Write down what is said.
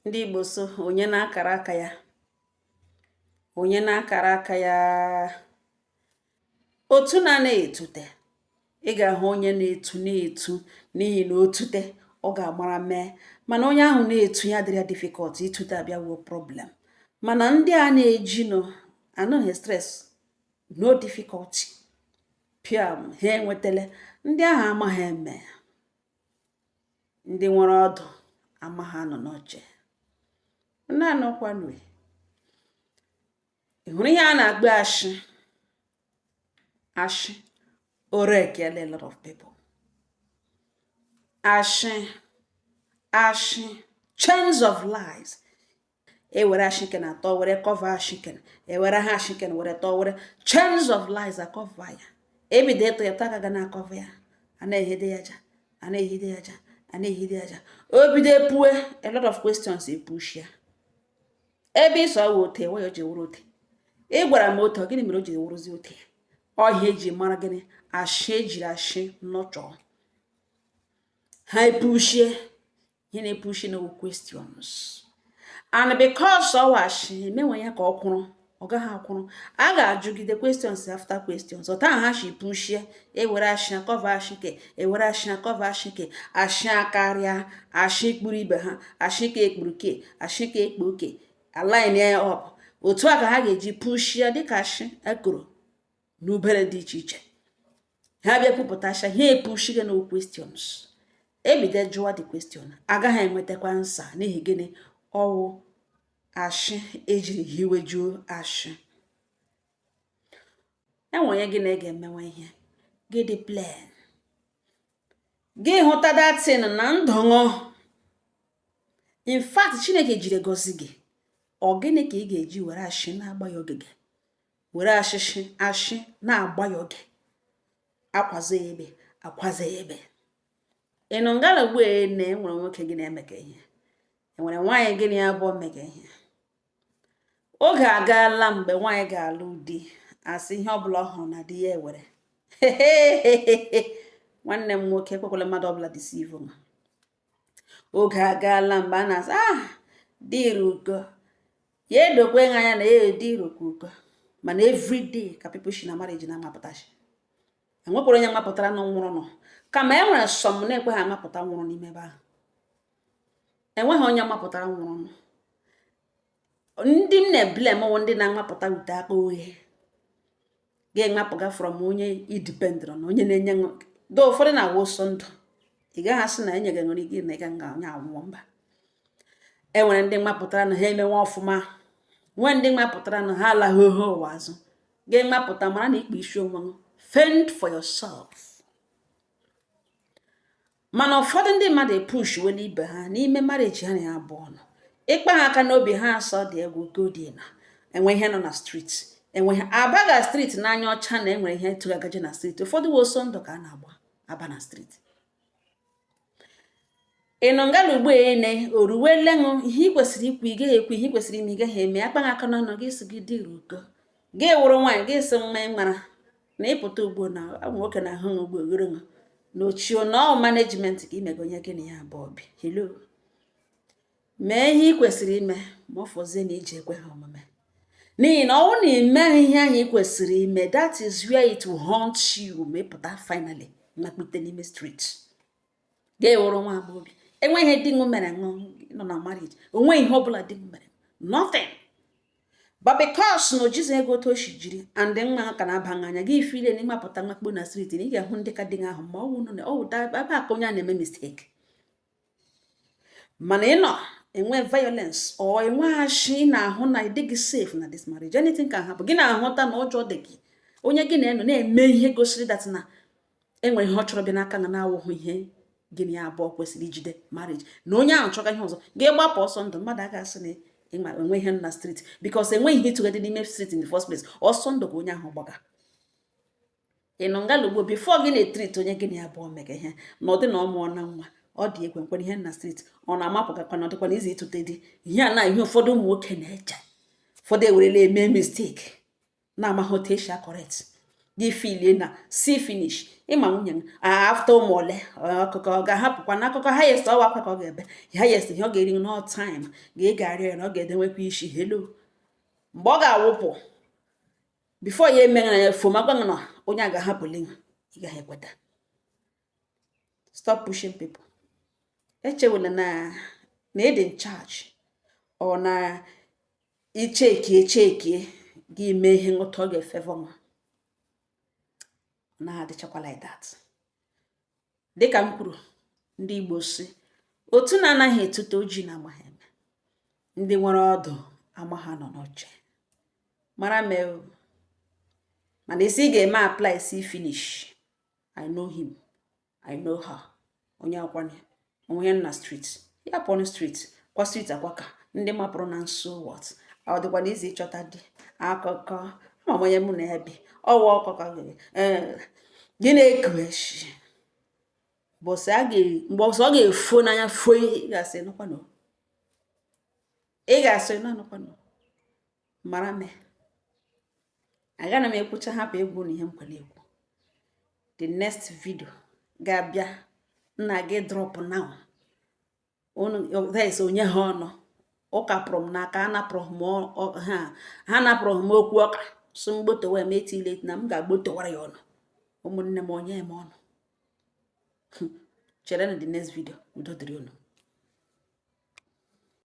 Ndị Igbo so onye na-akara aka ya, onye na-akara aka ya, otu na-anaghị etute. Ị ga-ahụ onye na-etu na-etu n'ihi na o tute, ọ ga-agbara mee, mana onye ahụ na-etu ya dịrị ya difficult itute, abịawo problem. Mana ndị a na-eji nọ anọghị stress, no difficulty, piam, ha enwetala. Ndị ahụ amaghị eme. Ndị nwere ọdụ amaghị anọ n'oche na-anọkwanụ. Ị hụrụ ihe a na-akpọ ashị? Ashị orekiela a lot of people. Ashị, ashị, chains of lies. Ewere ashị na atọ were cover ashị, ewere ha ashị were tọọ, were chains of lies acover ya. Ebido ịtụ ya aka ga na-acover ya, a na-ehide ya aja, a na-ehide ya aja, a na-ehide ya aja. O bido epue a lot of questions, epush ya ebe ịsọ ọwụ ote nwe ya o ji wụrụ ote. Ị gwara m ote, gịnị mere o ji wụrụzi ote? Ọhịa eji mara gịnị? Ashị ejiri ashị nọchọọ ha epushie ihe na-epushi na questions, and because ọ ashị emenwe ya ka ọ kwụrụ, ọ gaghị akwụrụ. A ga-ajụgide questions after questions. Ọta ha shi pushie, ewere ashị cover ashị ke, ewere ashị cover ashị ke, ashị akarịa ashị kpuru ibe ha, ashị ka ekpuru ke, ashị ka ekpu oke, align ya up. Otu a ka ha ga-eji pushie dịka ashị ekoro n'ubere dị iche iche. Ha bịa kwupụtasha ha, epushige no questions. Ebido jụwa the question, agaghị enwetakwa nsa. N'ihi gịnị? Ọwụ ashị ejiri hiwejuo ashị. Enwe onye gị na ị ga-emenwe ihe gị dị plain, gị hụta datin na ndụ ṅụ. In fact, Chineke jiri gozi gị. Ọ gịnị ka ị ga-eji were ashị na-agba ya ogige, were ashịshị ashị na-agba ya oge, akwazo ya ebe, akwazo ya ebe ị nọ ngala ugbu a na enwere nwoke gị na-emeka ihe, enwere nwaanyị gị na ya abụọ mega ihe? Oge agaala mgbe nwaanyị ga-alụ di, asị ihe ọbụla ọ hụrụ na di ya ewere. Nwanne m nwoke, ekwekwala mmadụ ọbụla deceive m. Oge agaala mgbe a na-asị, "Ah, dịrị uko ya." Edokwe ha anya na ya dịrị uko, mana everyday ka people shi na marriage na-amapụtachi. Enwekwara onye mapụtara nọ nwụrụ nọ, kama e nwere some na-ekwe ha amapụta nwụrụ n'ime ebe ahụ. Enweghị onye mapụtara nwụrụ nọ. Ndị m na-eblame wụ ndị na-amapụta ute aka oghe, ga-emapụga from onye idependụrụ na onye na-enye do. Ụfọdụ na-awụ ọsọ ndụ. Ị gaghị asị na enye gị nwere ike na ịga nga onye anwụọ. Mba, e nwere ndị mapụtara na ha emenwe ọfụma, nwee ndị mapụtara na ha alaghị ohe ụwa azụ. Ga-emapụta, mara na ikpe isi onwe fend for yourself. Mana ụfọdụ ndị mmadụ epush wele ibe ha n'ime marriage ha na ya abụọ nọ. Ịkpa ha aka n'obi, ha asọ dị egwu godina enwe ihe nọ na street, enwe ihe abaga street n'anya ọcha na enwere ihe tụgagaje na street. Ụfọdụ wụ ọsọ ndụ ka a na-agba aba na street. Ị nọ ngala ugbu a ene oruwele ṅụ ihe ị kwesịrị ikwu, ị gaghị ekwu. Ihe ị kwesịrị ime, ị gaghị eme. Akpa ha aka n'ọnụ gị, si gị dịrị uko, gị wụrụ nwaanyị, gị sị mma. Ị mara na ịpụta ugbo na ụmụ nwoke na-ahụ ṅụ ugbo oghere ṅụ na ochio na ọ management ka imego onye gị na ya abụọ bi. Hello, mee ihe ị kwesịrị ime, ma ọ fọzie na iji ekwe ha omume, n'ihi na ọ bụrụ na ị meghị ihe ahụ ị kwesịrị ime, that is where it will haunt you. Ma ị pụta finally nakpute n'ime street, ga-ewere nwa agbọghọbịa enweghị ihe di ṅụ mere ṅụ nọ na marriage, onweghị ihe ọbụla di m mere, nothing, but because na ojizi ego otu o si jiri and nwa ka na-aba anya gị file na ịmapụta nwakpo na street na ị ga-ahụ ndị ka di ahụ. Ma ọ wụ na ọ wụ ebe a ka onye a na-eme mistake. Mana ị nọ enwe violence or enwe ashị, ị na-ahụ na ị dịghị safe na this marriage, anything can happen. Gị na-ahụta na ụjọ dị gị, onye gị na-enọ na-eme ihe gosiri that na enwere ihe ọ chọrọ bịa n'aka na na-awụghị ihe gị na ya abụọ kwesịrị ijide marriage, na onye ahụ chọga ihe ọzọ, ga-egbapụ ọsọ ndụ. Mmadụ aga asị na ịma enwe ihe na street, because enweghị ihe ịtụgharị n'ime street in the first place. Ọsọ ndụ ka onye ahụ gbaga. Ị nọ ngala ugbo, before gị na-etreat onye gị na ya abụọ mega ihe na ọ dị na ọ mụọ na nwa, ọ dị ekwe nkwere ihe na street, ọ na-amapụgakwa na ọ dịkwa na izi ịtụte di ihe a na ihe. Ụfọdụ ụmụ nwoke na-eche, ụfọdụ ewerela eme mistake na-amaghị otu esi acorrect. Gị filie na see finish. Ịma nwunye m after ụmụ ole ọkụkọ ọ ga-ahapụkwa na akụkọ highest ọwa akwa ka ọ ga-ebe, highest ihe ọ ga-eri no time ga-ega arịọ ya na ọ ga-edenwekwa isi. Hello, mgbe ọ ga-awụpụ before ya emeghe ya fom agwa na onye a ga-ahapụli, ị gaghị ekweta. Stop pushing people. Echewela na ị dị in charge ọ na ichekie chekie gị mee ihe nghọta ọ ga-efavor nwa na-adịchakwa like that. Dịka m kwuru, ndị Igbo si otu na-anaghị etute oji na amaghị eme, ndị nwere ọdụ ama ha nọ n'oche mara mee o. Mana isi ị ga-eme apply, see finish. I know him, I know her. Onye akwanye onwe na street ya pụọ na street kwa street akwa ka ndị mapụrụ na nso. What ọ dịkwa n'izi ịchọta di akụkọ ama m onye mụ na ya bi ọwa ọkụkọ gị na-eku eshi mbọsị a mgbe ọsọ ọ ga-efo n'anya fo, ị ga-asị nụkwanụ, ị ga-asị nanụkwanụ. Mara mee agaghị m ekwucha, hapụ egwu na ihe m kwere ekwu. The next video ga-abịa nna gị drop now. Unu that is onye ha ọnụ ụka pụrụ m n'aka, anapụrụ m ha, ha napụrụ m okwu ọka so mgbotowa m etile na m ga-agbotowara ya ọnụ. Ụmụnne m, onye m ọnụ chere na the next video. Udo dịrị unu.